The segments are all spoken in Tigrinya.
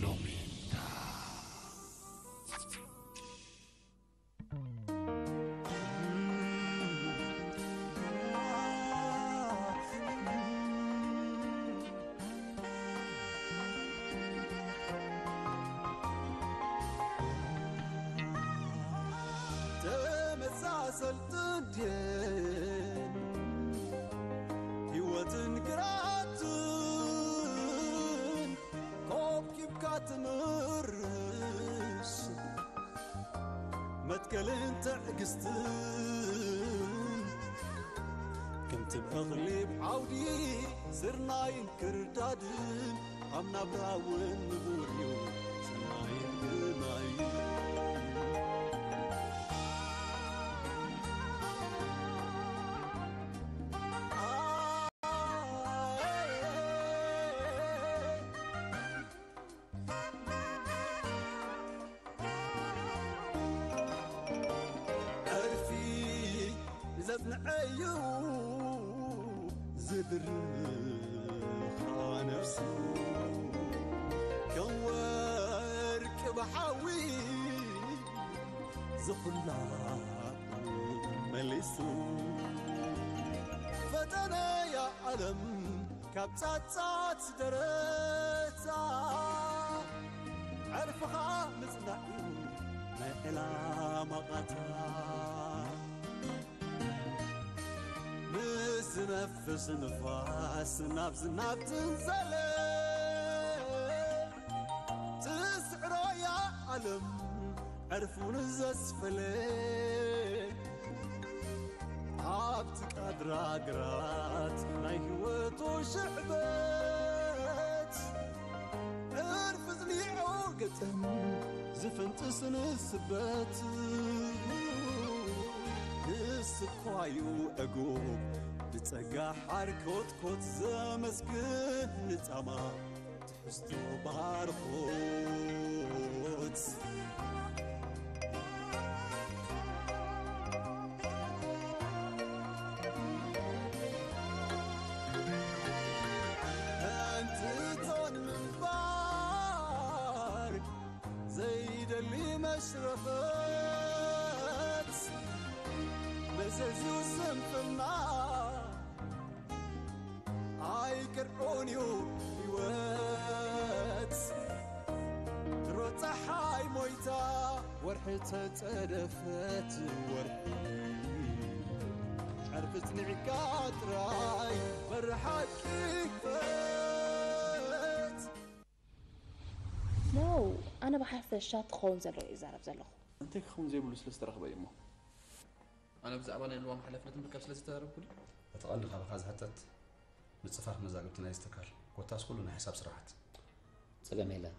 ሎሚንዳ። ተመሳሰልትን ድየን ህይወትን ግራትን ኮብኪብካ ትምርሽ መትከልን ትዕግስትን ከምቲ ብእኽሊ ብዓውዲ ስርናይን ክርዳድን ኣብ ናብራ እውን ንቡር እዩ ሰናይን ግርማይን። ዕርፊ ዘጽንዐዩ ዝድርኻ ነፍሱ ከም ወርቂ ብሓዊ ዝኹላ መሊሱ ፈተነያ ዓለም ካብ ጻጻት ደረታ ዕርፍኻ ምጽናዕ እዩ ናይ ዕላማ ቓታ። ምስ ዝነፍስ ንፋስ ናብ ዝናብ ትንዘለ ትስዕሮያ ዓለም ዕርፉን ዘስፈለ ኣብቲ ቃድራ ግራት ናይ ህይወቱ ሽዕበት ዕርፊ ዝኒዖ ገጠም ዝፍንጥስ ንስበት ንስኳዩ ዕጉብ ብጸጋ ሓርኮትኮት ዘመስግን ንጻማ ትሕዝቶ ባርኾት። እንትን ምንባር ዘይደሊ መሽረፈት መዘዝዩ ስንፍና ኣይቅርዖን እዩ ህይወት ድሮ ፀሓይ ሞይታ ወርሒ ተፀደፈት ወርሒ ዕርፊ ፅኒዕካ ጥራይ በሪ ሓቂ ክፈት። ኖ፣ ኣነ ብሓፈሻ ትኸውን ዘለዎ እየ ዝዛረብ ዘለኹ። እንታይ ክኸውን ዘይብሉ ስለ ዝተረኽበ እዩ እሞ። ኣነ ብዛዕባ ናይ ልዋም ሓላፍነት ምርካብ ስለ ዝተዛረብኩ ድዩ? እቲ ቀንዲ ካባኻ ዝሕተት ምጽፋፍ መዛግብቲ ናይዚ ትካል ኮታስ ኩሉ ናይ ሕሳብ ስራሓት። ጸገም የለን፣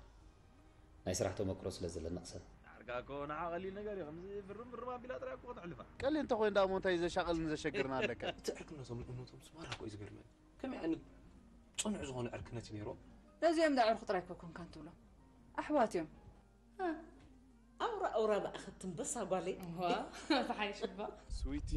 ናይ ስራሕ ተመክሮ ስለ ዘለኒ ክሰብ። ዓርካ እኮ ንዓ ቀሊል ነገር እዩ፣ ከምዚ ፍርም ፍርም ኣቢላ ጥራይ እኮ ከተሕልፋ። ቀሊል እንተኾይኑ ደኣ እሞ እንታይ ዘሻቐልን ዘሸግርን ኣለካ? እቲ ዕርክነቶም እነቶም ስማራ እኮ እዩ ዝገርመኒ። ከመይ ዓይነት ጽኑዕ ዝኾነ ዕርክነት እዩ ነይሮም? ነዚኦም ደኣ ዕርኩ ጥራይ እኮ ኮንካን ትብሎም። ኣሕዋት እዮም። ኣውራ ኣውራ ደኣ ክትንበሳ ጓለይ። ዋ ተሓይሽባ። ስዊቲ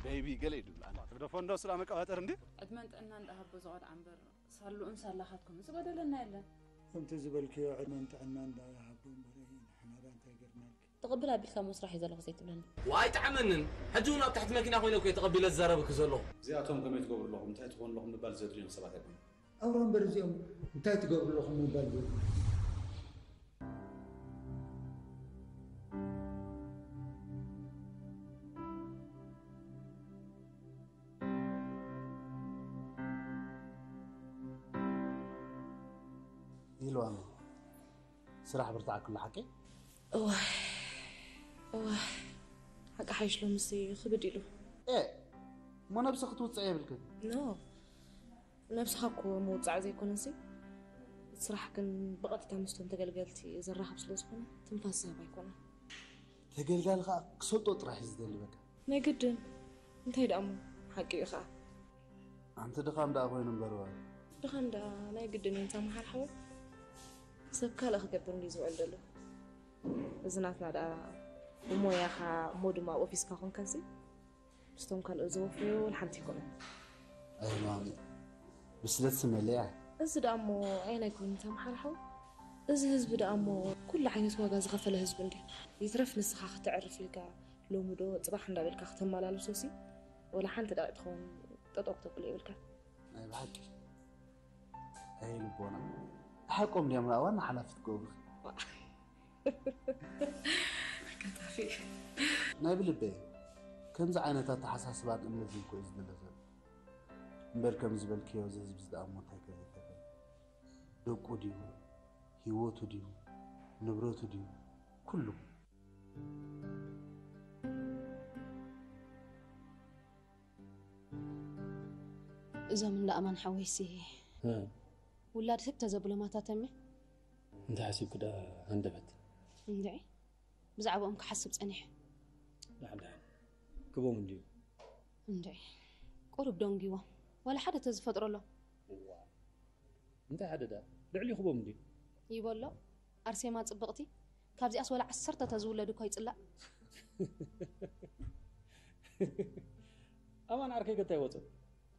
ቤቢ ገለ ይድብላና። ትግደፎ እንዶ ስላ መቀባጠር እንዲ? ዕድመን ጥዕናን ደኣ ሃቦ ዝቖልዓ እምበር ሳልኡን ሳላኻትኩም ዝጎደለና የለን። ከምቲ ዝበልክዮ ዕድመን ጥዕናን ደኣ ይሃቦ እምበር ንሕና ደኣ እንታይ ገርናልኪ። ተቐብል ኣቢልካ እሞ ስራሕ እየ ዘለኹ ዘይትብለኒ። ዋይ ኣይጠዓመንን። ሕጂ እውን ኣብ ትሕቲ መኪና ኮይነ እኮ እየ ተቐቢለ ዝዛረበኪ ዘለኹ። እዚኣቶም ከመይ ትገብሩ ኣለኹም እንታይ ትኾኑ ኣለኹም ምባል ዘድልዮም ሰባት ኣይኮኑን። ኣውራምበር እዚኦም እንታይ ትገብሩ ኣለኹም ምባል ዘድልዮም። ኢልዋኒ ስራሕ ብርትዓክሉ ሓቀይ? እዋይ እዋይ ሓቂ ሓይሽ ሎምስ ክብድ ኢሉ። ኤ እሞ ነብስኺ ትውፅዒ የብልክን። ኖ ነብስኻ እኮ ምውፃዕ ዘይኮነሲ ስራሕ ግን ብቐጥታ ምስቶም ተገልገልቲ ዘራኽብ ስለ ዝኾነ ትንፋስ ዝህብ ኣይኮነን። ተገልጋሊ ከዓ ክሰልጦ ጥራሕ እዩ ዝደሊ በቃ። ናይ ግድን እንታይ ደኣ እሞ ሓቂ እዩ ከዓ። ኣንቲ ድኻም ደኣ ኮይኑ እምበርዋ። ድኻም ደኣ ናይ ግድን እዩ እንታ መሓር ሓወይ። ሰብ ካልእ ክገብር እንድዩ ዝውዕል ዘሎ። እዚ ናትና ደኣ ብሞያኻ እሞ ድማ ኣብ ኦፊስካ ኮንካሲ ምስቶም ካልኦት ዘወፍዮ ወላ ሓንቲ ኣይኮነን። ኣይ ማሚ ብስለት ስመለያ እዚ ደኣ እሞ ዓይን ኣይኮንን ተምሓርሓው። እዚ ህዝቢ ደኣ እሞ ኩሉ ዓይነት ዋጋ ዝኸፈለ ህዝቢ እንድዩ። ይትረፍ ንስኻ ክተዕርፍ ኢልካ ሎሚ ዶ ጽባሕ እንዳበልካ ክተመላልሶሲ፣ ወላ ሓንቲ ደቂቕ ትኸውን ጠጠው ክተብሎ የብልካ። ናይ ብሓቂ። ኣይ ልቦና። ሓቆም ድዮም ዋና ሓላፊት ክገብሩ። ቀጣፊ። ናይ ብልበይ። ከምዚ ዓይነት ኣተሓሳስባን እምነትን እኮ እዩ ዝድለ ዘሎ። እምበር ከም ዝበልክዮ እዚ ህዝቢ ዝደኣሞ እንታይ ከዘይከፈል? ደቁ ድዩ? ህይወቱ ድዩ? ንብረቱ ድዩ? ኩሉ። እዞም እንዳ ኣማን ሓወይሲ እ። ውላድ ህብ ተዘብሎም ኣታ ተሜ። እንታይ ሓሲብኪ ደኣ ሃንደበት? እንድዒ ብዛዕባኦም ክሓስብ ጸኒሐ። ደሓን ደሓን ክቦም እንድዩ። እንድዒ ቁሩብ ደንጊዎም። ዋላ ሓደ ተዝፈጥረሎም። እዋ እንታይ ሓደ ደኣ ልዕሊ ክቦም እንድዩ። ይበሎ ኣርሴማ ጽብቕቲ ካብዚኣስ ወላ ዓሰርተ ተዝውለድ እኮ ይጽላእ። ኣማን ዓርከይ ከ እንታይ ወጾ?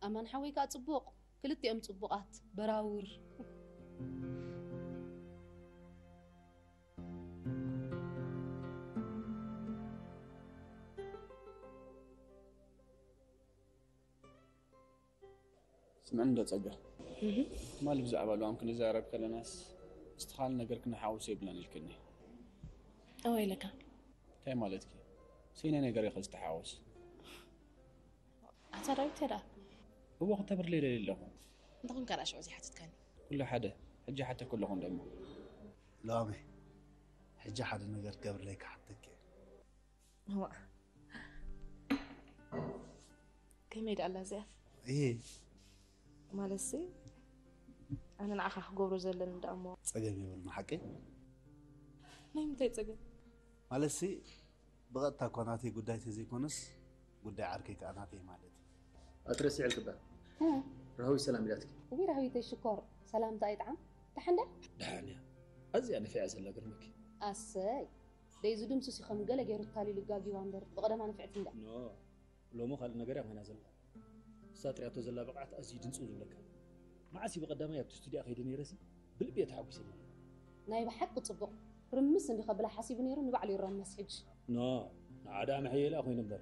ኣማን ሓወይ ከኣ ጽቡቕ። ክልቲኦም ጽቡቓት በራውር። ስምዕኒ እንዶ ጸጋ። እህ። ትማሊ ብዛዕባ ልዋም ክንዛረብ ከለናስ፣ ዝተኻለ ነገር ክነሓውሶ የብልናን ኢልክኒ። ኣወ ኢለካ። እንታይ ማለትኪ? ሰይነ ነገር ኢኸ ዝተሓወስ? ኣታ ዳዊት እንታይ ደኣ? እዎ ክተብርለይ ደልየ ኣለኹ። እንተኾንካ ደኣ ሽዑ ዘይሓተትካኒ። ኩሉ ሓደ፣ ሕጂ ሓተኩ ኣለኹ እንደሞ። ሎሚ፣ ሕጂ ሓደ ነገር ክገብርለይ ክሓተኪ እየ። እዋ። ከመይ ደኣ ኣላ እዚኣ? እሂ። ማለትሲ፣ ኣነ ንዓኻ ክገብሮ ዘለኒ ደኣ እሞ። ጸገም የብሉን፣ ሓቀይ? ናይ ምንታይ ጸገም? ማለትሲ፣ ብቐጥታ እኳ ናተይ ጉዳይ ተዘይኮነስ፣ ጉዳይ ዓርከይ ከኣ ናተይ ማለት እዩ። ኣትረስዒ ኣልክባ። እ። ራህዊ ሰላም ኢላትኪ። እዊ ራህዊተይ ሽኮር፣ ሰላምታ ይጥዓም። ደሓን ድያ? ደሓን እያ። ኣዝያ ነፊዓ ዘላ ግርመኪ። ኣሰይ። ደይ ዝድምስስ እዩ ከም ገለ ገይሩ ታሊሉ ጋጊዋ እምበር፣ ብቐደማ ንፍዕቲ እንዳ። ኖ፣ ሎሚ ካልእ ነገር እያ ኮይና ዘላ። እሳ ጥርያቶ ዘላ ብቕዓት ኣዝዩ ድንጽው ዝብለካ። መዓስ እዩ ብቐዳማይ ኣብቲ ስቱድያ ከይደ ነይረሲ፣ ብልቢ እየ ተሓጒሰ ነይረ። ናይ ብሓቂ ጽቡቕ። ርምስ እንዲ ከብላ ሓሲቡ ነይሩ፣ ንባዕሉ ይረመስ ሕጂ። ኖ፣ ንዓ ደኣ መሐየላ ኮይኑ እምበር፣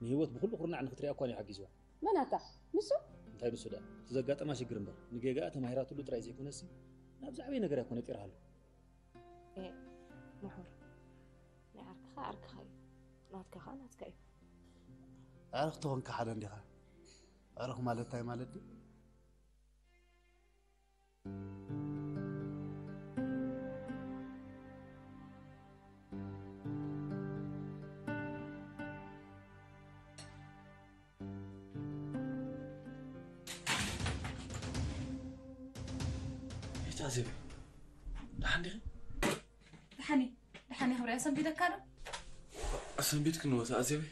ንህይወት ብኹሉ ኩርናዕ ንክትሪኣ እኳ እዩ ሓጊዝዋ። መን ኣታ? ንሱ? እንታይ ንሱ ደኣ? እቲ ዘጋጠማ ሽግር እምበር፣ ንጌጋኣ ተማሂራትሉ ጥራይ ዘይኮነሲ፣ ናብ ዝዓበየ ነገር እያ እኮ ነጢራሃሉ። ኤ፣ ምሑር። ናይ ዓርክኻ ዓርክኻ እዩ። ናትካ ኸኣ ናትካ እዩ። ኣዕሩኽ ተኾንካ ሓደ እንዲኻ። ኣዕሩኽ ማለት እንታይ ማለት ድዩ? ይታ ዜብ፣ ደሓን ዲኺ? ደሓን እየ። ደሓን እየ ክብሪ፣ ኣሰንቢደካ ዶ? ኣሰንቢድክኒ ወታ ኣዜበይ፣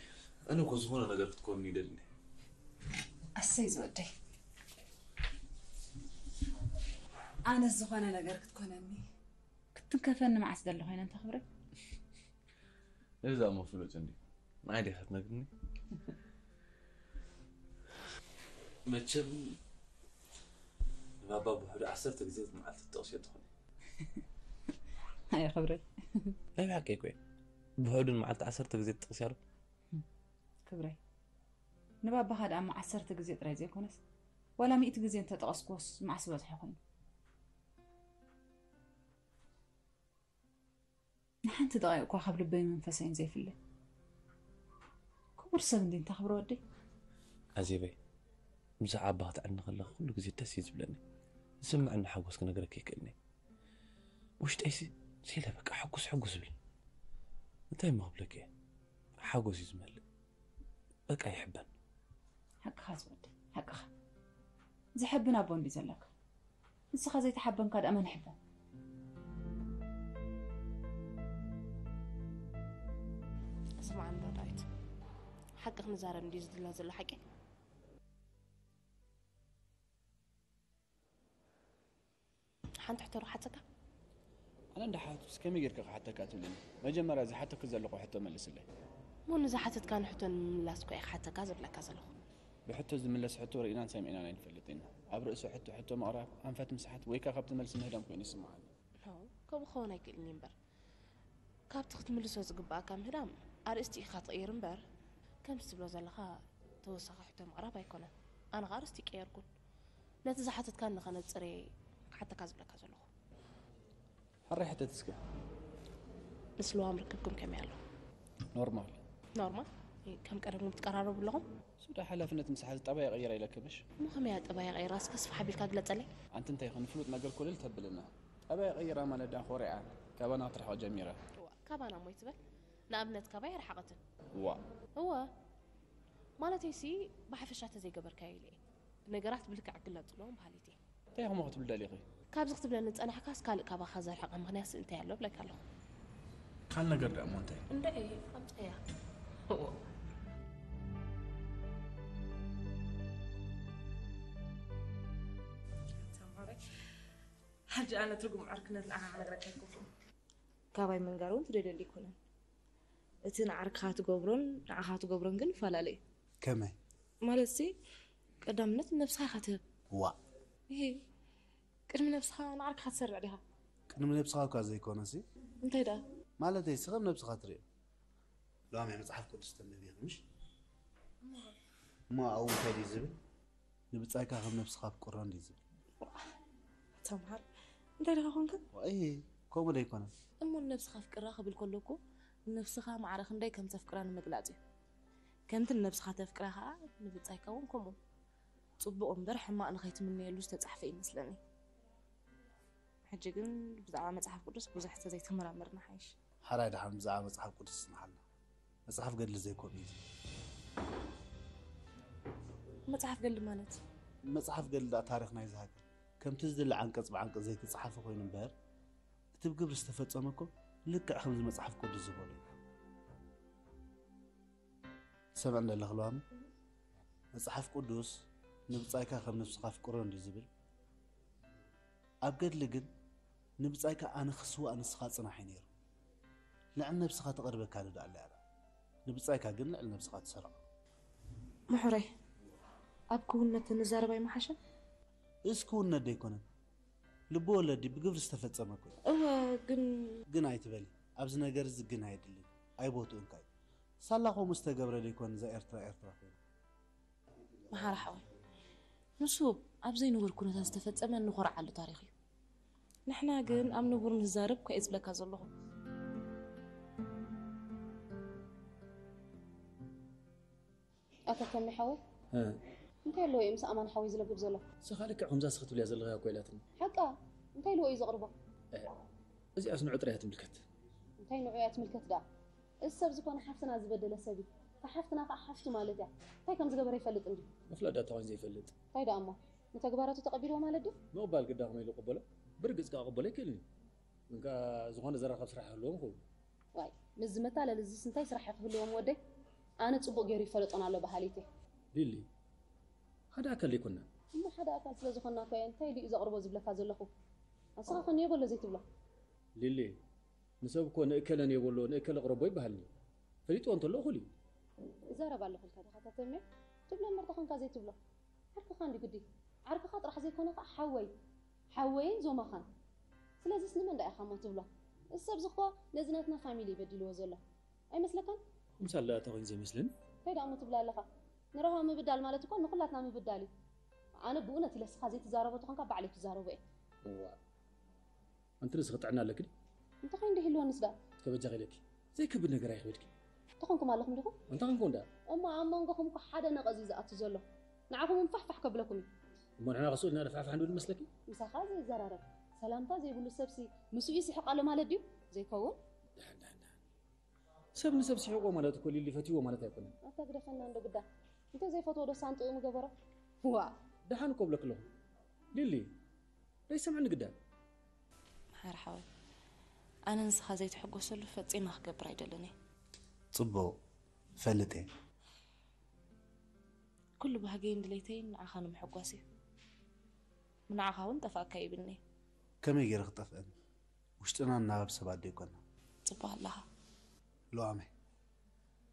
ኣነ እኮ ዝኾነ ነገር ክትኮንኒ ይደሊ። ኣሰይ ዝወደይ። ኣነ ዝኾነ ነገር ክትኮነኒ። ክትንከፈኒ መዓስ ደሊ ኮይነ እንተ ክብሪ? እዛ እሞ ፍሉጥ እንዲ። ንዓይ ዲኻ ትነግርኒ? መቸም ንባባ ብውሕዱ ዓሰርተ ግዜ መዓልቲ ትጠቕስዮ ትኾኒ። ኣየ ክብረይ። ናይ ብሓቂ እኮ እየ። ብውሕዱ ንመዓልቲ ዓሰርተ ግዜ ትጠቕስያ ዶ? ክብረይ። ንባባኻ ደኣ እሞ ዓሰርተ ግዜ ጥራይ ዘይኮነስ፣ ዋላ ሚእቲ ግዜ እንተጠቐስክዎስ መዓስ በዝሐ ኮይኑ? ንሓንቲ ደቂቕ እኳ ካብ ልበይ መንፈሰይን ዘይፍለ ክቡር ሰብ እንዲ እንተ ክብሪ ወደይ። ኣዜበይ፣ ብዛዕባ ኣባ ክትዕልኒ ከለኺ ኩሉ ግዜ ደስ እዩ ዝብለኒ። ዝስምዐኒ ሓጎስ ክነግረኪ ኣይክእልን እየ። ውሽጠይሲ ስኢለ በቃ ሕጉስ ሕጉስ ይብል። እንታይ እሞ ክብለኪ እየ? ሓጎስ እዩ ዝመልእ። በቃ ይሕበን። ሓቅኻ ዝወደይ፣ ሓቅኻ። ዝሕብን ኣቦ እንዲ ዘለካ። ንስኻ ዘይተሓበንካ ደኣ መን ይሕበን? ስማዕ እንዶ ዳዊት፣ ሓቂ ክንዛረብ እንድዩ ዝድለ ዘሎ ሓቂ። ሓንቲ ሕቶ ዶ ክሓተካ? ኣነ እንዳ ሓቱስ ከመይ ጌርካ ክሓተካ ትብለኒ? መጀመርያ ዝሓተኪ ዘለኹ ሕቶ መልስለይ። እሞ ንዝሓተትካኒ ሕቶ ንምምላስ እኮ እየ ክሓተካ ዝብለካ ዘለኹ። ብሕቶ ዝምለስ ሕቶ ርኢናን ሰሚዕናን ኣይንፈልጥን ኢና። ኣብ ርእሲ ሕቶ ሕቶ ምቕራብ ኣንፈት ምስሓት ወይ ከኣ ካብቲ መልሲ ምህዳም ኮይኑ ይስምዓኒ። ከምኡ ክኸውን ኣይክእልን እዩ እምበር፣ ካብቲ ክትምልሶ ዝግባኣካ ምህዳም ኣርእስቲ ኢኻ ትቕይር እምበር፣ ከምቲ ትብሎ ዘለኻ ተወሳኺ ሕቶ ምቕራብ ኣይኮነን። ኣነ ኸኣ ኣርእስቲ ይቀየርኩን፣ ነቲ ዝሓተትካኒ ንኸነጽር እየ ክሓተካ ዝብለካ ዘለኹ። ሕራይ ሕተት እስከ። ምስ ልዋም ርክብኩም ከመይ ኣሎ? ኖርማል። ኖርማል? ከም ቀደምኩም ትቀራረቡ ኣለኹም? ሱዳ ሓላፍነት ምስሓዝ ጠባይ ቀይራ ኢለክብሽ። እሞ ከመይ እያ ጠባይ ቀይራ? እስከ ስፍሕ ኣቢልካ ግለጸለይ። ኣንቲ እንታይ ይኹን ፍሉጥ ነገር ኮለል ተብልና። ጠባይ ቀይራ ማለት ዳ ኮሪዓ ካባና ክትርሕቕ ጀሚራ። እዋ፣ ካባና እሞ ይትበል። ንኣብነት ካባይ ኣይረሓቐትን። ዋ። እወ። ማለተይሲ ብሓፈሻ ተዘይገበርካዮ ኢለ እየ። ነገራት ብልክዕ ክግለጽ ኣለዎም በሃሊት እየ። እንታይ ኢኹም ክትብሉ ደሊኺ? ካብዚ ክትብለኒ ዝጸናሕካስ ካልእ ካባኻ ዘርሕቐ ምኽንያትሲ እንታይ ኣሎ እብለካ ኣለኹ። ካልእ ነገር ደኣ እሞ እንታይ? እንድዒ ኣምጽኣያ። ተምሃራይ፣ ሕጂ ኣነ ትርጉም ዕርክነት ንዓኻ ክነግረካ ኣይክእልን። ካባይ ምንጋር እውን ትደልየሉ ኣይኮነን። እቲ ንዓርክኻ ትገብሮን ንዓኻ ትገብሮን ግን ይፈላለ እዩ። ከመይ? ማለትሲ ቀዳምነት ንነብስኻ ኢኻ ትህብ። ዋእ! እሂ፣ ቅድሚ ነብስኻ ንዓርክኻ ትሰርዕ ዲኻ? ቅድሚ ነብስኻ እኳ ዘይኮነሲ። እንታይ ደኣ? ማለተይሲ ከም ነብስኻ ትርእዮ። ሎሚ መጽሓፍ ቅዱስ ተንብቢ ኢኺ ምሽ? እሞ ኣብኡ እንታይ ድዩ ዝብል? ንብጻይካ ከም ነብስኻ ኣፍቅሮ እንድዩ ዝብል። ተምሃር እንታይ ዲኻ ኮንካ? ዋይ ከምኡ ዶ ኣይኮነን? እሞ ንነብስኻ ኣፍቅራ ክብል ከሎ እኮ ንነብስኻ ማዕረ ክንደይ ከም ተፍቅራ ንምግላጽ እዩ። ከምቲ ንነብስኻ ተፍቅራ ኸኣ ንብጻይካ እውን ከምኡ። ጽቡቕ እምበር ሕማቕ ንኸይትምነየሉ ዝተጻሕፈ ይመስለኒ። ሕጂ ግን ብዛዕባ መጽሓፍ ቅዱስ ብዙሕ ተዘይተመራመርና ሓይሽ። ሓራይ ደሓን ብዛዕባ መጽሓፍ ቅዱስ ይጽንሓልና። መጽሓፍ ገድሊ ዘይኮን እዩ። መጽሓፍ ገድሊ ማለት? መጽሓፍ ገድሊ ደኣ ታሪኽ ናይዚ ሃገር ከምቲ ዝድለ ዓንቀጽ ብዓንቀጽ ዘይተጻሓፈ ኮይኑ እምበር እቲ ብግብሪ ዝተፈጸመ እኮ ልክዕ ከምዚ መጽሓፍ ቅዱስ ዝበሎ እዩ። ትሰምዕኒ ዘለኺ ሎሚ መጽሓፍ ቅዱስ ንብጻይካ ከም ነብስኻ ኣፍቅሮ እንድዩ ዝብል። ኣብ ገድሊ ግን ንብጻይካ ኣነ ክስዋእ ንስኻ ጽናሕ እዩ ነይሩ። ልዕሊ ነብስኻ ትቐርበካ ዶ ደኣ ኣላ እያ? ንብጻይካ ግን ልዕሊ ነብስኻ ትሰርዖ። ምሑረይ ኣብ ክውነት ንዛረብ ኣይምሓሸን? እስ ክውነት ዶ ኣይኮነን? ልቢ ወለድ ድዩ ብግብሪ ዝተፈጸመ እኮ እዩ። እወ ግን ግን ኣይትበሊ ኣብዚ ነገር እዚ ግን ኣየድልን ኣይቦትኡንካ እዩ። ሳላ ከምኡ ዝተገብረ ዶ ኣይኮን እዛ ኤርትራ ኤርትራ ኮይና። መሓሪ ሓወይ ንሱ ኣብ ዘይንቡር ኩነታት ዝተፈጸመ እንኾርዓሉ ታሪኽ እዩ። ንሕና ግን ኣብ ንቡር ንዛረብ እኳ እየ ዝብለካ ዘለኹ። ኣታ ተሜ ሓወይ እንታይ ኣለዎ እዩ ምስ ኣማን ሓወይ ዝለብብ ዘሎ? ንስኻ ልክዕ ከምዛ እስኺ ትብልያ ዘለኺ እኮ ኢላትኒ። ሓቃ እንታይ ኢልዎ እዩ ዘቕርቦ? እዚኣስ ንዑ ጥራይ እያ ትምልከት። እንታይ ንዑ እያ ትምልከት ደኣ? እዚ ሰብ ዝኾነ ሓፍትና ዝበደለ ሰብ እዩ። እታ ሓፍትና ከዓ ሓፍቱ ማለት እያ። እንታይ ከም ዝገበረ ይፈልጥ እንድዩ። ምፍላጥ ደኣ ተኾይኑ ዘይፈልጥ። እንታይ ደኣ እሞ ንተግባራቱ ተቐቢልዎ ማለት ድዩ? ምቕባል ግዳ ከመይ ኢሉ ይቕበሎ? ብርግጽ ከኣ ክቕበሎ ኣይክእልን እዩ። ግን ከኣ ዝኾነ ዘራኽብ ስራሕ ይህልዎ ምኸውን። ዋይ ምስ ዝመታለል እዝስ እንታይ ስራሕ ክህልዎም ወደይ? ኣነ ጽቡቕ ገይሩ ይፈለጦን ኣሎ በሃሊት እየ። ሊሊ ሓደ ኣካል ዘይኮና። እሞ ሓደ ኣካል ስለ ዝኾንና እኮ እየ እንታይ ኢሉ እዩ ዘቕርቦ ዝብለካ ዘለኹ። ንስኻ ከ ንየበሎ ዘይትብሎ። ሊሊ ንሰብ እኮ ንእከለ ንየበሎ ንእከለ ኣቕርቦ ይበሃል ድዩ? ፈሊጥዎ እንተሎ እኹል እዩ። ይዛረብ ኣለኹ ኢልካ ዲኻ ተተሜ? ትብሎ እምበር ተኾንካ ዘይትብሎ። ዓርክኻ እንድዩ ግዲ። ዓርክኻ ጥራሕ ዘይኮነ ከኣ ሓወይ ሓወይን ዞማኻን። ስለዚስ ንመን ደኣ ኢኻ እሞ ትብሎ? እዚ ሰብዚ እኮ ነዚ ናትና ፋሚሊ እዩ በዲልዎ ዘሎ። ኣይመስለካን? ምሳል ደኣ ተኾይኑ ዘይመስለኒ። እንታይ ደኣ እሞ ትብላ ኣለኻ? ንራህዋ ምብዳል ማለት እኮ ንኹላትና ምብዳል እዩ። ኣነ ብእውነት ኢለ እስኻ ዘይትዛረቦ ተኾንካ ባዕለይ ክዛረቦ እየ። እዋ ኣንቲ ንስኺ ጥዕና ኣለኪ ድዩ? እንተኾይኑ ዶ ይህልወንስ ደኣ? ተበጃኺ ኢለኪ። ዘይከብድ ነገር ኣይኽበድኪ። ተኾንኩም ኣለኹም ዲኹም? እንተኾንኩም ደኣ? እሞ ኣብ መንጎኹም እኮ ሓደ ነቐዝ እዩ ዝኣቱ ዘሎ። ንዓኹም እውን ፋሕፋሕ ከብለኩም እዩ። እሞ ንሕና ከስኡ ኢልና ንፋሕፋሕ ንብል መስለኪ? ምሳኻ ዘይዘራረብ፣ ሰላምታ ዘይብሉ ሰብሲ ምስኡ ይስሕቕ ኣሎ ማለት ድዩ? ዘይከውን። ደሓን ደሓን ደሓን። ሰብ ንሰብ ስሒቕዎ ማለት እኮ ሊሊ ፈትይዎ ማለት ኣይኮነን። ኣታ ግደፈና እንዶ ግዳ። እንተዘይፈትዎ ዶ ሳንጥኡ ምገበሮ? ዋእ። ደሓን እኮ እብለኪ ኣለኹ ሊሊ። ዶ ይሰምዐኒ ግዳ? መሓሪ ሓወይ፣ ኣነ ንስኻ ዘይትሕጎሰሉ ፈጺመ ክገብር ኣይደልን እየ። ጽቡቕ፣ እፈልጥ እየ። ኩሉ ባህገይን ድሌተይን ንዓኻ ንምሕጓስ እዩ። ንዓኻ እውን ጠፋእካ ይብልኒ። ከመይ ገይረ ክጠፍእን? ውሽጥና ንናበብ ሰባት ዶ ኣይኮንና? ጽቡቕ ኣለኻ። ሉዋመ፣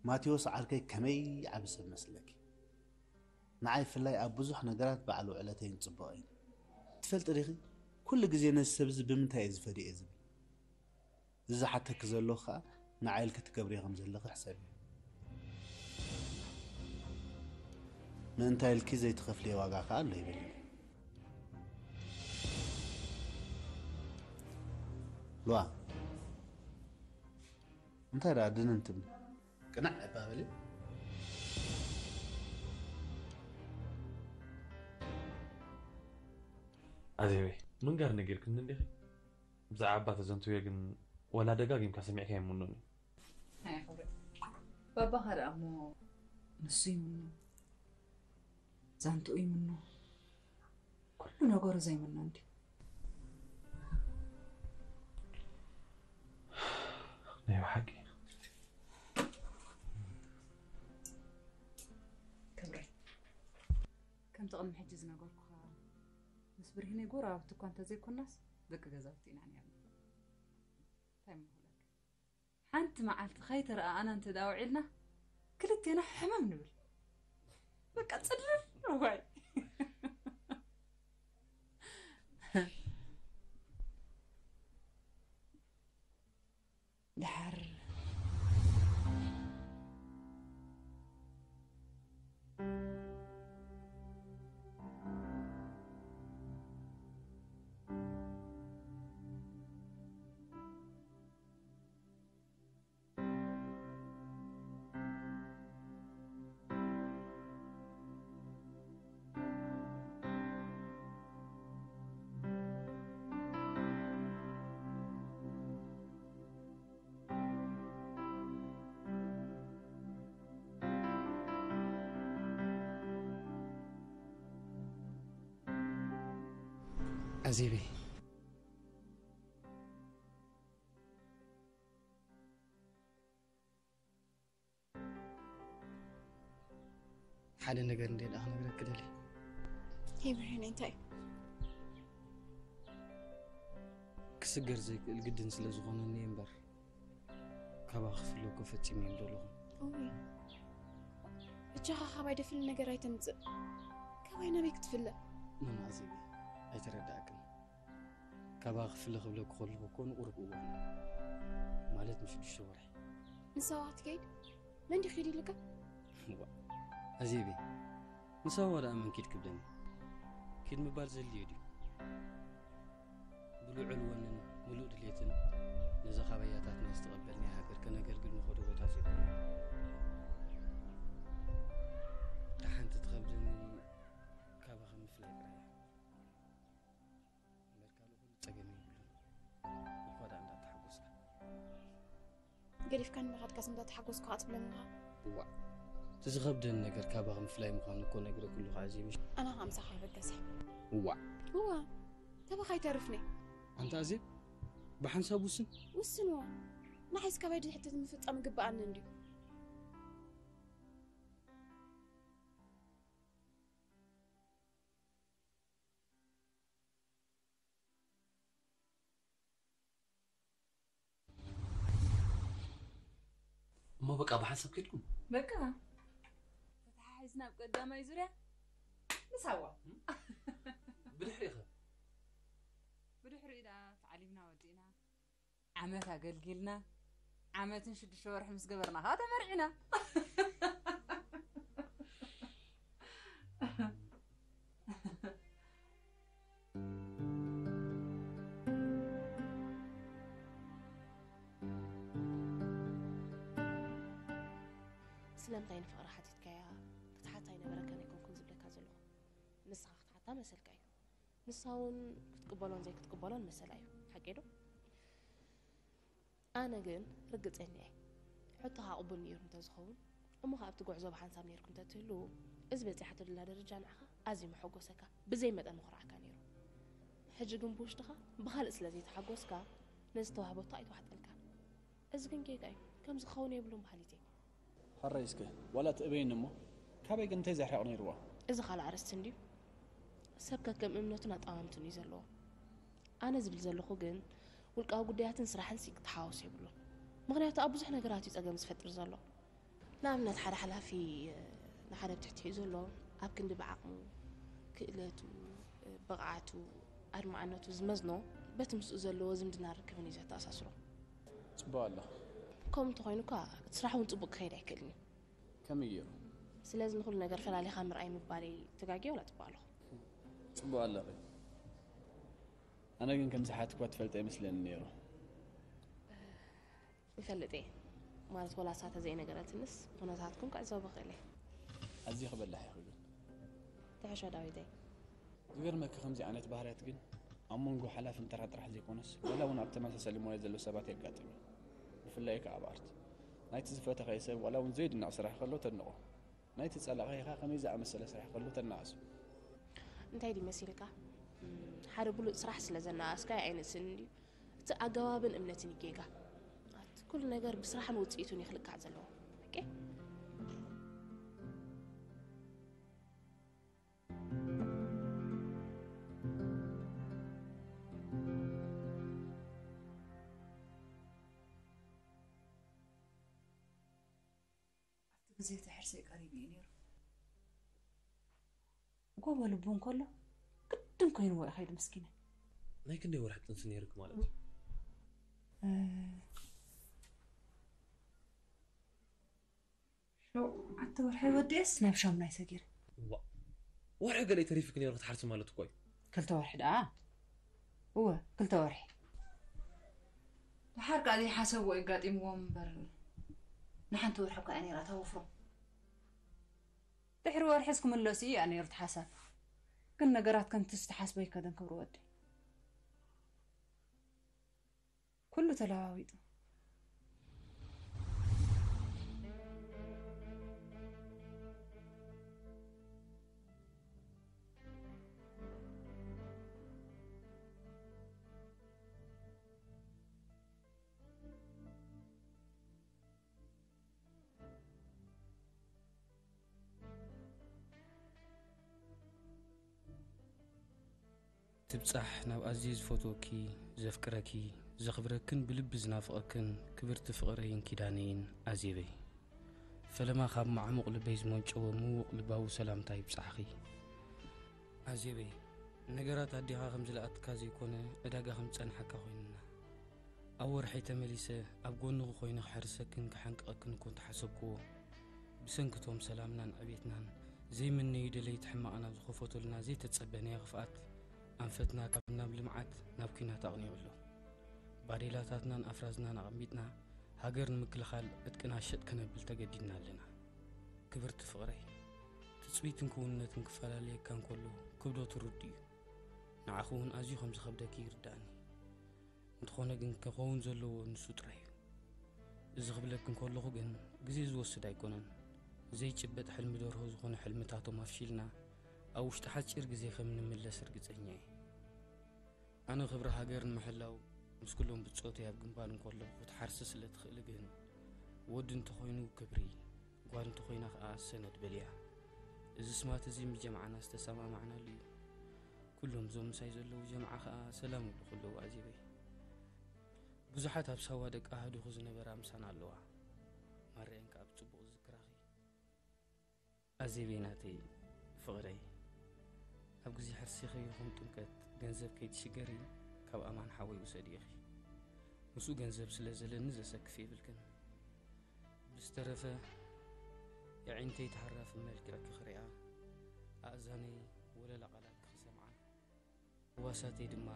ማቴዎስ ዓርከይ ከመይ ዓቢ ሰብ መስለኪ? ንዓይ ብፍላይ ኣብ ብዙሕ ነገራት በዓል ውዕለተይን ጽቡቐይን። ትፈልጢ ዲኺ? ኩሉ ግዜ ነዚ ሰብ እዚ ብምንታይ እየ ዝፈድዮ እየ ዝብል። እዚ ዝሓተኪ ዘለኹ ከኣ ንዓይ ኢልኪ ትገብርዮ ከም ዘለኺ ሕሰብዮ። ምእንታይ ኢልኪ ዘይትኸፍልዮ ዋጋ ከኣ ኣሎ ይበልኒ። ሉዋ፣ እንታይ ደኣ ድንን ትብሊ? ቅንዕ እባ በሊ። ኣዜበይ፣ ምንጋር ነጊርክኒ እንዲኺ? ብዛዕባ ኣባ ተዘንትውዮ ግን ወላ ደጋጊምካ ሰሚዕካዮ ኣይምኖን እዩ። ኣይ፣ ክብሪ። ባባኻ ደኣ እሞ ንሱ ይምኖ። ዛንትኡ ይምኖ። ኩሉ ነገሩ ዘይምኖ እንዲ። ናይ ብሓቂ። ክብረይ፣ ከምቲ ቅድሚ ሕጂ ዝነገርኩኻ፣ ምስ ብርሂነይ ጎረባብቲ እኳ እንተዘይኮናስ፣ ደቂ ገዛውቲ ኢና ነይርና። እንታይ እሞ ክብለካ? ሓንቲ መዓልቲ ከይተረኣኣና እንተ ደኣ ውዒልና፣ ክልቴና ሕምም ንብል። በቃ ጽልል፣ ዋይ። ድሓር ኣዜበይ፣ ሓደ ነገር እንደ ደኣ ክነግረኪ ደሊ። ሄይ ብርሃነ፣ እንታይ እዩ? ክስገር ዘይክእል ግድን ስለ ዝኾነኒ እየ እምበር፣ ካባኺ ክፍለ እኮ ፈጺመ እየ ምደለኹ። እውይ፣ እጃኻ ካባይ ደፍሊ ነገር ኣይተምጽእ። ካባይ ናበይ ክትፍለ? ማማ ኣዜበይ፣ ኣይተረዳእክን። ካባኺ ክፍለ ክብለኪ ከለኹ እኮ ንቁሩብ እዋን እዩ። ማለት ንሽዱሽተ ወርሒ። ንሳዋ ክትከይድ? መን ድዩ ኪድ ኢልካ? እዋ፣ ኣዜበይ፣ ንሳዋ ደኣ መን ኪድ ክብለኒ? ኪድ ምባል ዘድልዮ ድዩ? ብልዑል ወንን ምሉእ ድሌትን ነዛ ካብ ኣያታትና ዝተቐበልናያ ሃገር ከነገልግል ንኸዶ ቦታ ዘይኮነ። እታ ሓንቲ ትኸብደኒ ካባኺ ምፍላይ ጥራይ እያ። እምበር ካልእ ኩሉ ጸገም የብሉን። እኳ ደኣ እንዳተሓጎስካ። ገዲፍካኒ ምኻድካስ እንዳተሓጎስኩ ከኣ ትብለኒ ኢኻ? እዋእ፣ እቲ ዝኸብደኒ ነገር ካባኺ ምፍላይ ምዃኑ እኮ ነግረኪ ኣለኹ ኣዜብ። ኣነ ኸኣ ምሳኻ ይበገስ እየ። እዋእ። እዋ፣ ካባኻ ኣይተርፍን እየ። ኣንታ ኣዜብ፣ ብሓንሳብ ውስን። ውስንዎ። ንዓይስ ካባይ ድሕተት ምፍጻም ይግብኣኒ እንድዩ። እሞ በቃ ብሓንሳብ ከድኩም? በቃ። ተተሓሒዝና ኣብ ቀዳማይ ዙርያ ንሳዋ። ብድሕሪኸ? ብድሕሪኡ ደኣ ተዓሊምና ወዲእና፣ ዓመት ኣገልጊልና፣ ዓመትን ሽዱሽተ ወርሒ ምስ ገበርና ኸዓ ተመርዒና። ስለምንታይ ንፍቕሪ ሓቲትካያ? ክትሓታ ኣይነበረካን ኣይኮንኩን ዝብለካ ዘለኹ። ንስኻ ክትሓታ መሰልካ እዩ። ንሳ እውን ክትቅበሎን ዘይክትቅበሎን መሰላ እዩ። ሓቂ ዶ? ኣነ ግን ርግጸኛ እየ። ሕቶኻ ቅቡል ነይሩ እንተዝኸውን፣ እሞ ኸኣ ኣብቲ ጉዕዞ ብሓንሳብ ነይርኩም እንተትህልዉ፣ እዚ በጺሓቶ ዘላ ደረጃ ንዓኻ ኣዝዩ መሐጎሰካ፣ ብዘይ መጠን ምኹርዓካ ነይሩ። ሕጂ ግን ብውሽጥኻ ብኻልእ ስለ ዘይተሓጎስካ፣ ነዚ ዝተዋህበቶ ኣይተዋሕጠልካን። እዚ ግን ጌጋ እዩ። ከምዚ ክኸውን የብሉን በሃሊት እየ። ሕራይ እስከ፣ ዋላ ትእበይኒ እሞ፣ ካበይ ግን እንታይ ዘሕርቕ ነይርዋ? እዚ ካልእ ኣርእስቲ እንድዩ። ሰብ ከከም እምነቱን ኣጠማምትኡን እዩ ዘለዎ። ኣነ ዝብል ዘለኹ ግን፣ ውልቃዊ ጉዳያትን ስራሕን ሲ ክተሓዋወስ የብሉን። ምኽንያቱ ኣብ ብዙሕ ነገራት እዩ ጸገም ዝፈጥር ዘሎ። ንኣብነት፣ ሓደ ሓላፊ ንሓደ ብትሕቲኡ ዘሎ ኣብ ክንዲ ብዓቕሙ፣ ክእለቱ፣ ብቕዓቱ፣ ኣድማዕነቱ ዝመዝኖ፣ በቲ ምስኡ ዘለዎ ዝምድና ርክብን እዩ ዘተኣሳስሮ። ጽቡቕ ኣሎ። ከምኡ እንተኾይኑ እኳ እቲ ስራሕ እውን ጽቡቕ ክኸይድ ኣይክእልን እዩ። ከመይ ገይሩ? ስለዚ ንኹሉ ነገር ፈላሊኻ ምርኣይ ምባለይ ተጋግየ ዋላ ጽቡቕ ኣለኹ? ጽቡቕ ኣለኺ። ኣነ ግን ከምዚ ሓትኳ ትፈልጥ ኣይመስለኒ ነይሩ። ይፈልጥ እየ። ማለት ወላ እሳ ተዘይነገረትንስ ኩነታትኩም ክዕዘቦ ክእል እየ። ኣዝዩ ክበላሕ ኢኺ ግን። ትሕሾ ዳዊተይ። ዝገርመኪ ከምዚ ዓይነት ባህርያት ግን ኣብ መንጎ ሓላፍን ተራ ጥራሕ ዘይኮነስ ዋላ እውን ኣብ ተመሳሳሊ ሞያ ዘለዉ ሰባት የጋጥም እዩ። ብፍላይ ከኣ ኣብ ኣርት። ናይቲ ዝፈተኸዮ ሰብ ዋላ እውን ዘየድንቕ ስራሕ ከሎ ተድንቖ። ናይቲ ጸላእኻይኻ ከመይ ዝኣመሰለ ስራሕ ከሎ ተነኣእሱ። እንታይ ድዩ መሲልካ? ሓደ ብሉጽ ስራሕ ስለ ዘነኣእስካዮ ኣይንእስን ድዩ? እቲ ኣገባብን እምነትን እዩ ጌጋ። እቲ ኩሉ ነገር ብስራሕን ውጽኢቱን እዩ ክልካዕ ዘለዎ። ሓቂ? ኣብቲ ግዜ እቲ ሕርሰይ ቀሪቡ እዩ ነይሩ። ጎቦ ልቡ እንከሎ ግድን ኮይንዎ እዩ ከይዱ ምስኪነይ። ናይ ክንደይ ወርሒ ጥንሲ ነይርክ ማለት እዩ? ሸውዓተ ወርሒ ወዲኤስ ናብ ሻሙናይ ሰጊረ። ዋ ወርሒ ገለ ተሪፍክ ነይሩ ክትሓርሲ ማለት እኮ እዩ። ክልተ ወርሒ ደኣ እወ ክልተ ወርሒ። ደሓር ከኣ ዘይሓሰብዎ የጋጢምዎም እምበር ንሓንቲ ወርሒ እኳ እያ ነይራ እታ ወፍሮ። ድሕሪ ወርሒ እስክምለሱ እዩ እያ ነይሩ እቲ ሓሳብ። ግን ነገራት ከምቲ ዝተሓስቦ ኣይከደን ክብሪ ወደይ። ኩሉ ተለዋዊጡ። ትብጻሕ ናብ ኣዝየ ዝፈትወኪ፣ ዘፍቅረኪ፣ ዘኽብረክን ብልቢ ዝናፍቐክን ክብርቲ ፍቕረይን ኪዳነይን ኣዜበይ። ፈለማ ካብ መዓሙቕ ልበይ ዝመንጨወ ምዉቕ ልባዊ ሰላምታ ይብጻሕኺ። ኣዜበይ፣ ነገራት ኣዴኻ ከም ዝለኣትካ ዘይኮነ ዕዳጋ ከም ዝጸንሓካ ኮይንና። ኣብ ወርሐይ ተመሊሰ ኣብ ጎንኺ ኮይነ ክሕርሰክን ክሓንቅቐክን እኮ እንተሓሰብክዎ፣ ብሰንኪ እቶም ሰላምናን ዕቤትናን ዘይምነዩ ደለይቲ ሕማቕና ዝኸፈቱልና ዘይተጸበናዮ ክፍኣት ኣንፈትና ካብ ናብ ልምዓት ናብ ኲናት ኣቕኒዑ ኣሎ። ባዴላታትናን ኣፍራዝናን ኣቐሚጥና ሃገር ንምክልኻል ዕጥቅና ሸጥ ከነብል ተገዲድና ኣለና። ክብርቲ ፍቕረይ፣ ትጽቢትን ክውንነትን ክፈላለየካ እንከሎ ክብደቱ ርዱእ እዩ። ንዓኺ እውን ኣዝዩ ከም ዝኸብደኪ ይርድኣኒ። እንተኾነ ግን ክኸውን ዘለዎ ንሱ ጥራይ እዩ። እዚ ክብለኪ እንከለኹ ግን ግዜ ዝወስድ ኣይኮነን። ዘይጭበጥ ሕልሚ ደርሆ ዝኾነ ሕልምታቶም ኣፍሺልና ኣብ ውሽጢ ሓጺር ግዜ ከም ንምለስ ርግጸኛ እየ። ኣነ ክብሪ ሃገር ንምሕላው ምስ ኩሎም ብጾተይ ኣብ ግንባር እንከለኹ ክትሓርሲ ስለ ትኽእሊ ግን ወዲ እንተኾይኑ ክብሪ፣ ጓል እንተኾይና ከኣ ሰነድ በልያ። እዚ ስማት እዚ ምስ ጀምዓና ዝተሰማማዕናሉ እዩ። ኩሎም እዞም ምሳይ ዘለዉ ጀምዓ ከኣ ሰላም ይብሉ ከለዉ ኣዜበይ። ብዙሓት ኣብ ሳዋ ደቂ ኣሃዱኺ ዝነበራ ምሳና ኣለዋ። ማረየን ከኣ ብጽቡቕ ዝዝክራኺ። ኣዜበይ ናተይ ፍቕረይ፣ ኣብ ግዜ ሕርሲኺ ይኹን ጥምቀት ገንዘብ ከይትሽገሪ ካብ ኣማን ሓወይ ውሰዲ ኢኺ። ምስኡ ገንዘብ ስለ ዘለኒ ዘሰክፍ የብልክን። ብዝተረፈ የዒንተይ ተሃራፊ መልክዕኪ ክሪኣ፣ ኣእዛነይ ወለላ ቃላትኪ ክሰምዓ፣ ህዋሳተይ ድማ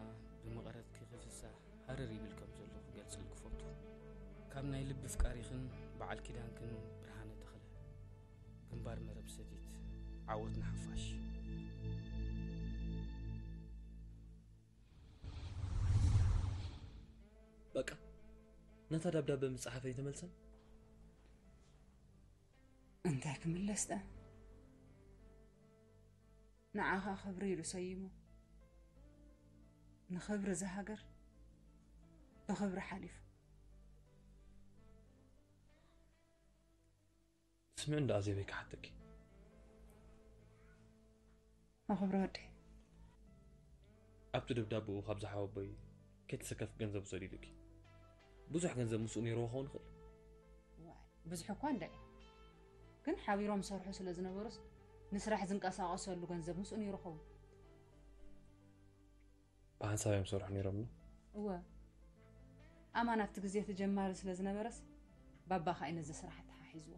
ብመቐረትኪ ክፍሳህ ሃረር ይብል ከም ዘሎ ክገልጸልኪ እፈቱ። ካብ ናይ ልቢ ኣፍቃሪኽን በዓል ኪዳንክን ብርሃነ ተኽለ። ግንባር መረብ ሰቲት። ዓወት ንሓፋሽ። በቃ ነታ ደብዳበ ምስ ጸሓፈ ኣይተመልሰን? እንታይ ክምለስ ደኣ? ንዓኻ ክብሪ ኢሉ ሰይሙ፣ ንኽብሪ እዛ ሃገር ብኽብሪ ሓሊፉ። ስምዒ እንዳ ኣዜበይ ክሓተኪ። መኽብሪ ወደይ። ኣብቲ ደብዳብኡ ካብ ዝሓወቦይ ከይተሰከፍ ገንዘብ ውሰድ ኢሉኪ። ብዙሕ ገንዘብ ምስኡ ነይርዎ ክኸውን ይኽእል። ዋይ፣ ብዙሕ እኳ እንዳ እዩ። ግን ሓቢሮም ዝሰርሑ ስለ ዝነበሩስ ንስራሕ ዝንቀሳቐሰሉ ገንዘብ ምስኡ ነይሩ ኸውን። ብሓንሳብ እዮም ዝሰርሑ ነይሮም። እወ፣ ኣማን ኣብቲ ግዜ እቲ ጀማሪ ስለ ዝነበረስ፣ ባባኻ እዩ ነዚ ስራሕ ኣተሓሒዝዎ።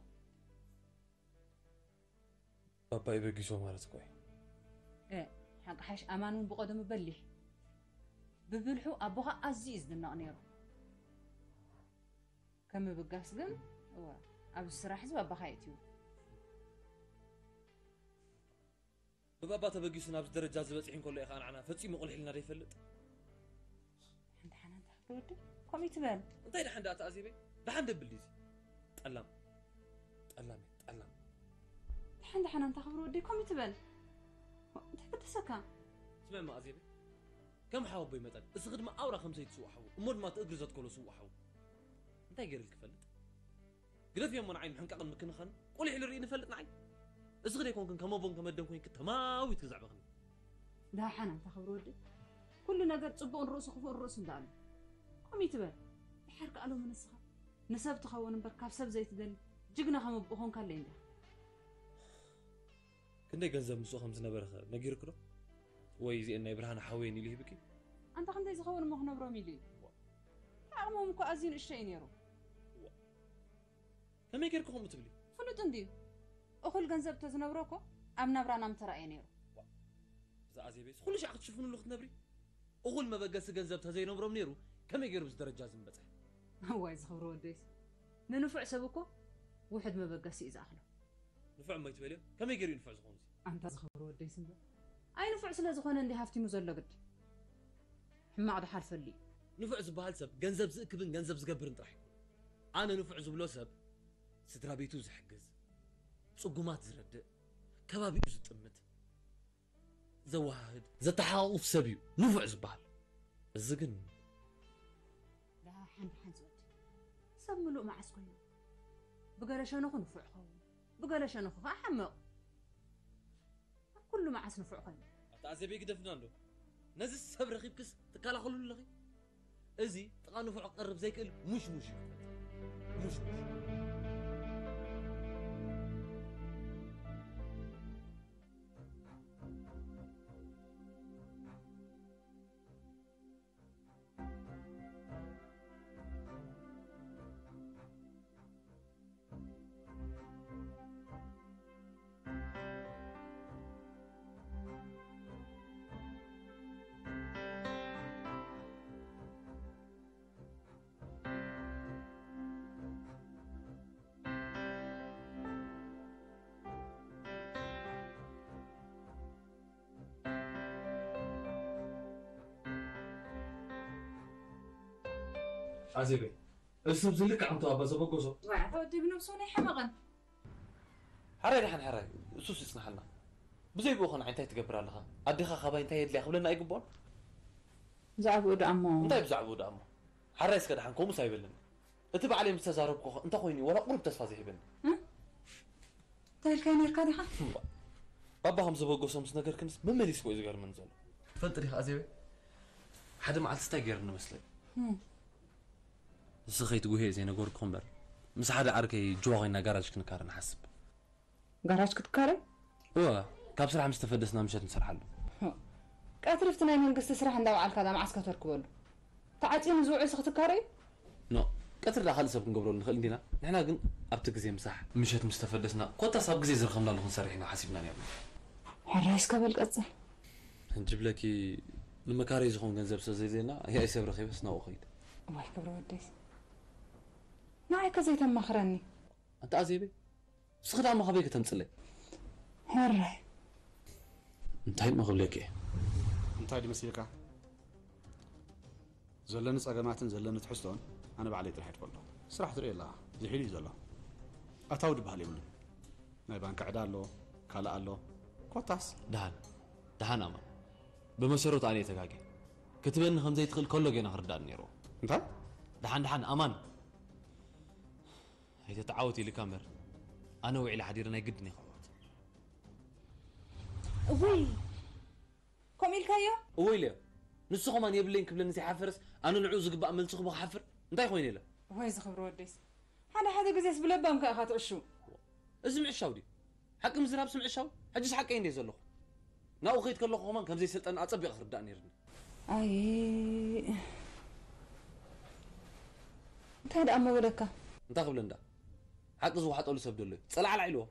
ባባ ይበጊሶ ማለት እኮ እዩ። እ ሓቂ ሓሽ ኣማን እውን ብቐደሙ በሊሕ፣ ብብልሑ ኣቦኻ ኣዝዩ እዩ ዝድነቕ ነይሩ። ከም ምብጋስ ግን፣ እወ፣ ኣብዚ ስራሕ እዚ ባባኻ የእትዩ። ብባባ ተበጊሱ ናብዚ ደረጃ ዝበፅሕ እንከሎ ኢኻ ንዓና ፈፂሙ ቁልሕ ኢልና ዘይፈልጥ። ሓንቲ ሓና እንተ ክብሪ ወዲ ከምኡ ትበል። እንታይ ደሓን ደኣ ተኣዚበ? ደሓን ደብል ዲዚ? ጠላም ጠላም እየ፣ ጠላም። ሓንቲ ሓና እንተ ክብሪ ወዲ ከምኡ ትበል። እንታይ ክደሰካ? ስምዕ እማ ኣዜበ፣ ከም ሓወቦይ መጠን እስኺ ድማ ኣውራ ከም ሰይቲ ስውእ ሓዉ እሞ ድማ እቲ እግሪ ዘትከሎ ስውእ ሓዉ እንታይ ገይርልኪ ፈልጥ? ግደፍዮ እሞ ንዓይ ምሕንቃቕን ምክንኻንን ቁሊሕ ልርኢ ንፈልጥ ንዓይ። እስኺ ደይኮንክን ከም ኣቦን ከም ኣደን ኮይንኪ ተማዊት ክዛዕበኽኒ። ደሓን ኣንታ ክብሪ ወዲ፣ ኩሉ ነገር ጽቡቕ ንርእሱ ክፉእ ንርእሱ እንዳኣሉ። ከምኡ ትበል። ድሓር ከኣ ሎሚ ንስኻ ንሰብ ትኸውን እምበር ካብ ሰብ ዘይትደሊ ጅግና ከም ኣቦ ኾንካለይ እንዲኻ። ክንደይ ገንዘብ ምስኡ ከም ዝነበረኸ ነጊርኪ ዶ? ወይ እዚኤን ናይ ብርሃነ ሓወየን ኢሉ ሂብኪ? ኣንታ ክንደይ ዝኸውን እሞ ክነብሮም ኢሉ እዩ። ዓቕሞም እኮ ኣዝዩ ንእሽቶ እዩ ነይሩ። ከመይ ጌርኪ ከምኡ ትብሊ? ፍሉጥ እንድዩ። እኹል ገንዘብ ተዝነብሮ እኮ ኣብ ናብራና ምተራእየ ነይሩ። እዛ ኣዜበይስ ኩሉ ሻዕ ክትሽፍንሉ ክትነብሪ? እኹል መበገሲ ገንዘብ ተዘይነብሮም ነይሩ ከመይ ገይሩ ብዚ ደረጃ እዚ ምበፅሐ? እዋይ ዝኽብሪ ወደይስ ንንፉዕ ሰብ እኮ ውሕድ መበገሲ እዩ ዝኣኽሎ። ንፉዕ እሞ ይትበልዮ ከመይ ገይሩ እዩ ንፉዕ ዝኾኑ እዚ? ኣንታ ዝኽብሪ ወደይስ እምበር ኣይ ንፉዕ ስለ ዝኾነ እንዲ ሃፍቲሙ ዘሎ ግድ ሕማቕ ድሓልፈሉ እዩ። ንፉዕ ዝበሃል ሰብ ገንዘብ ዝእክብን ገንዘብ ዝገብርን ጥራሕ እዩ። ኣነ ንፉዕ ዝብሎ ሰብ ስድራ ቤቱ ዝሕግዝ፣ ፅጉማት ዝረድእ፣ ከባቢኡ ዝጥምት፣ ዘወሃህድ፣ ዘተሓቓቕፍ ሰብ እዩ ንፉዕ ዝበሃል። እዚ ግን ደሓን ደሓን ዝወድ ሰብ ምሉእ መዓስ ኮይኑ ብገለ ሸነኹ ንፉዕ ይኸውን፣ ብገለ ሸነኹ ከዓ ሓመቕ። ኣብ ኩሉ መዓስ ንፉዕ ኮይኑ። ኣታ ኣዜበይ ግደፍና እንዶ ነዚ ሰብ ረኺብክስ ትከላኸልሉ ኣለኺ። እዚ ጥቓ ንፉዕ ክቐርብ ዘይክእል ሙሽሙሽ እዩ። ሙሽሙሽ። ኣዜበይ፣ እዚ ሰብ ዝልክዕ ኣንተ ኣባ ዘበገሶ። ዋይ፣ ኣታ ወደይ ብነብሱ ናይ ሓመቐን። ሓራይ ደሓን ሓራይ፣ እሱስ ይጽንሓልና። ብዘይ ብኡ ኸን እንታይ ትገብር ኣለኻ? ኣዴኻ ካባይ እንታይ የድልያ ክብለና ኣይግብኦን? ብዛዕባኡ ደኣ እሞ። እንታይ ብዛዕባኡ ደኣ እሞ? ሓራይ እስከ ደሓን ከምኡስ ኣይበለኒ። እቲ ባዕለይ ምስ ተዛረብኩ ኸ እንታይ ኮይኑ እዩ ዋላ ቁሩብ ተስፋ ዘይህበኒ? እ? እንታይ ኢልካዮ ነይርካ ዲኻ? እምባ፣ ባባ ከም ዘበገሶ ምስ ነገርክንስ መመሊስክዎ እዩ ዝገርመኒ ዘሎ። ትፈልጢ ዲኻ ኣዜበ? ሓደ መዓልቲ እንታይ ገይርኒ መስለኒ? እም። ንስኺ ከይትጉህየ ዘይነገርኩ እምበር፣ ምስ ሓደ ዓርከይ ጅዋ ኮይና ጋራጅ ክንካረ ንሓስብ። ጋራጅ ክትካረ? እወ፣ ካብ ስራሕ ምስ ተፈደስና ምሸት ንሰርሓሉ። ቀትሪ ኣብቲ ናይ መንግስቲ ስራሕ እንዳወዓልካ ዳ መዓስ ከተርክበሉ? ተዓፅዩ ንዝውዕል ሲ ክትካረ እዩ? ኖእ፣ ቀትሪ ዳ ካልእ ሰብ ክንገብረሉ ንኽእል እንዲና? ንሕና ግን ኣብቲ ግዜ ምሳሕ፣ ምሸት ምስ ተፈደስና፣ ኮታስ ኣብ ግዜ ዝረኸብናሉ ክንሰርሕ ኢና ሓሲብና ነይርና። ሕራይ እስከ በል ቀፅል። ሕጂ ብለኪ ንመካረይ ዝኾን ገንዘብ ስለ ዘየድልየና፣ ያኢ ሰብ ረኺበስ ናብኡ ኸይድ። እዋይ ክብረ ወደይስ፣ ንዓይ ከ ዘይተማኽረኒ? ኣንታ ኣዜበይ፣ ንስኺ ደኣ እሞ ካበይ ከተምፅለይ? ሕራይ። እንታይ እሞ ክብለኪ እየ? እንታይ ድዩ መሲልካ? ዘለኒ ጸገማትን ዘለኒ ትሕዝቶን ኣነ ባዕለይ ጥራሕ እየ ትፈልጦ። ስራሕ ትርኢ ኣለኻ፣ ዝሒሉ እዩ ዘሎ። ኣታዊ ድበሃል የብሉን። ናይ ባንክ ዕዳ ኣሎ፣ ካልእ ኣሎ። ኮታስ ደሓን፣ ደሓን ኣማን። ብመሰረቱ ኣነ እየ ተጋግየ። ክትበኒ ከም ዘይትኽእል ከሎ ጌና ክርዳእኒ ነይርዎ። እንታይ? ደሓን፣ ደሓን ኣማን። ኣይተተዓወት ኢልካ እምበር፣ ኣነ ውዒለ ሓዲረ ናይ ግድን እየ ክዕወት። እውይ፣ ከምኡ ኢልካዮ? እወ ኢለዮ። ንሱ ኸማን የብለይን ክብለኒ ዘይሓፈረስ፣ ኣነ ንዕኡ ዝግባእ መልሲ ክህቦ ክሓፍር? እንታይ ኾይነ ኢለ? ወይ ዝኽብሪ ወደይስ፣ ሓደ ሓደ ግዜስ ብለባምካ ኢኻ ትዕሹ። እዚ ምዕሻው ድዩ? ሓቂ ምዝራብሲ ምዕሻው? ሕጅስ ሓቀይ እንደ ዘለኹ ናብኡ ከይድ ከለኹ ከማን ከምዘይ ሰልጠን ኣጸቢቕ ክርዳእ ነይርኒ። ኣይ እንታይ ደኣ እሞ በለካ? እንታይ ክብል እንዳ ሓቂ ዝወሓጠሉ ሰብ ደሎ እዩ። ጸላዕላዕ ኢልዎ።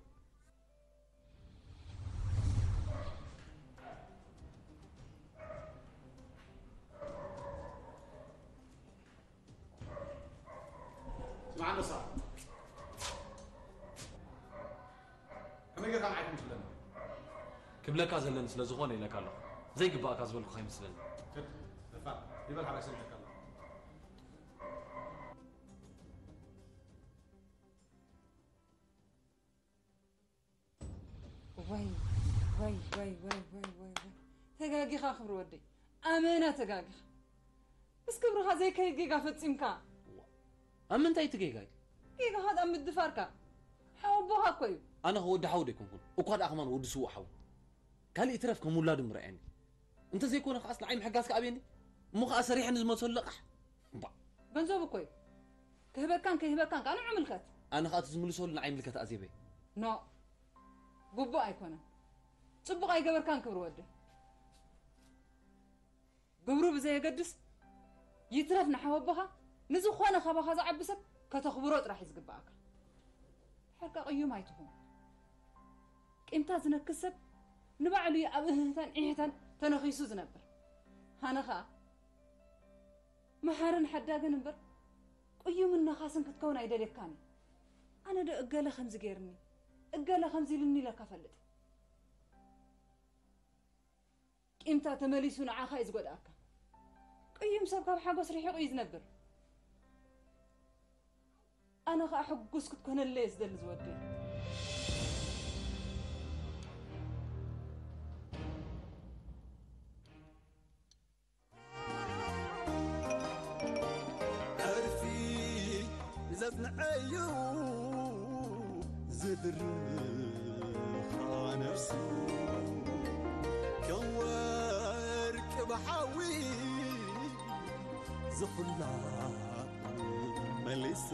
ስማዕ ኣንበሳ፣ ከመይ ጌርካ ንዓይ ትምስለኒ? ክብለካ ዘለኒ ስለ ዝኾነ ኢለካ ኣለኹ። ዘይግባእካ ዝበልኩ ከይመስለኒ። ክድ ደፋር ይበል ሓራይ ሰሚዐካ ኣለኹ። ወይ ወይ ወይ ወይ ወይ ወይ ወይ ተጋጊኻ ክብሪ ወደይ ኣመና ተጋጊኻ ምስ ክብርኻ ዘይከይድ ጌጋ ፈጺምካ ኣብ ምንታይ እቲ ጌጋ እዩ? ጌጋኻ ኣብ ምድፋርካ ሓወቦኻ እኮ እዩ ኣነ ኸ ወዲ ሓወድ ኣይኮንኩን እኳ ደኣ ከማን ወዲ ስዉእ ሓው ካልእ ይትረፍ ከም ውላዱ ምርኣየኒ እንተዘይኮነ ከኣስ ንዓይ ምሕጋዝካ ኣብየኒ እሞ ኸኣ ሰሪሐ ንዝመልሰሉ ለቓሕ እምባእ ገንዘቡ እኮ እዩ ክህበካን ከይህበካን ከኣ ንዑ ምልከት ኣነ ኸኣ እቲ ዝምልሰሉ ንዓይ ምልከት ኣዜበይ ኖእ ግቡእ ኣይኮነን ጽቡቕ ኣይገበርካን ክብሪ ወደይ ግብሩ ብዘየገድስ ይትረፍ ንሓወቦኻ ንዝኾነ ካባኻ ዝዓቢ ሰብ ከተኽብሮ ጥራሕ እዩ ዝግብኣካ ድሓርካ ቅዩም ኣይትኹን ቂምታ ዝነክስ ሰብ ንባዕሉ እዩ ኣብ እህህታን ዒሕታን ተነኺሱ ዝነብር ሃነ ኸኣ መሓርን ሓዳግን እምበር ቅዩምን ነኻስን ክትከውን ኣይደልየካን እዩ ኣነ ዶ እገለ ከምዚ ገይርኒ እገለ ከምዚ ኢልኒ ኢለካ ፈልጥ ቂምታ ተመሊሱ ንዓኻ እዩ ዝጎድኣካ ቅዩም ሰብ ካብ ሓጎስ ርሒቑ እዩ ዝነብር ኣነ ኸዓ ሕጉስ ክትኮነለይ እየ ዝደሊ ዝወደይ ዕርፊ ዘጽንዐዩ ዝድርኻ ነፍሱ ከም ወርቂ ብሓዊ ዝኹላ መሊሱ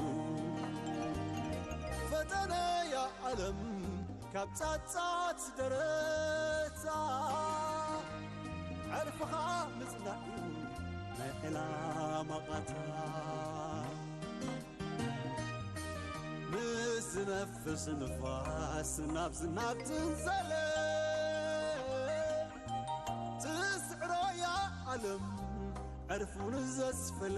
ፈተነያ ዓለም ካብ ጻጻት ደረታ ዕርፍኻ ምጽናዕዩ ናይ ዕላማ ቓታ ምስ ዝነፍስ ንፋስ ናብ ዝናብ ትንዘለ ትስዕሮያ ዓለም ዕርፉ ንዘስፈለ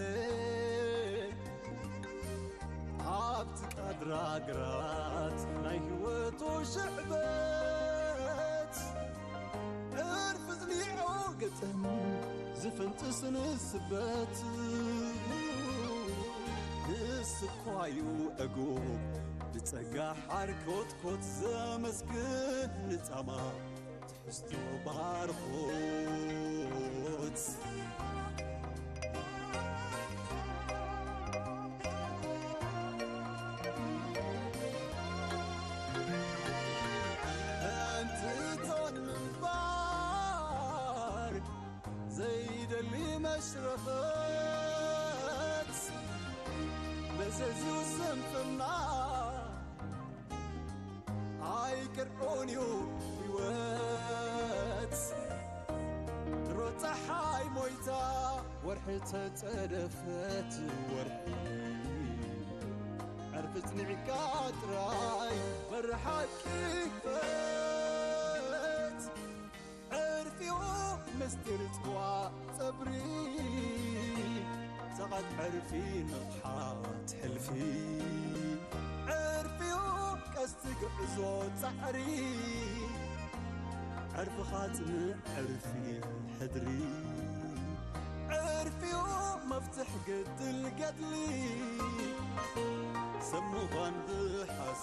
ኣብቲ ቃድራ ግራት ናይ ህይወቱ ሽዕበት ዕርፊ ዝሊዑ ግጥም ዝፍንጥስ ንስበት ንስኳዩ ዕጉብ ብጸጋ ሓርኮትኮት ዘመስግን ንጻማ ትሕዝቶ ባርኾት እንትን ምንባር ዘይደሊ መሽረፈት መዘዝዩ ስንፍና ኣይቅርዑን እዩ ህይወት ሮፀሓይ ሞይታ ወርሒ ተፀደፈት ወርሒ ዕርፊ ፅኒዕካ ጥራይ በሪ ሓቂ ክፈት ዕርፊኡ ምስጢር ፅዋ ፀብሪ ሰቓት ዕርፊ ንቕሓት ሕልፊ ዕርፊኡ ቀስቲ ግዕዞ ፃዕሪ ዕርፍኻ ፅንዕ ዕርፊ ሕድሪ ዕርፊኡ መፍትሕ ግድል ገድሊ ሰብ ምዃን ብሓስ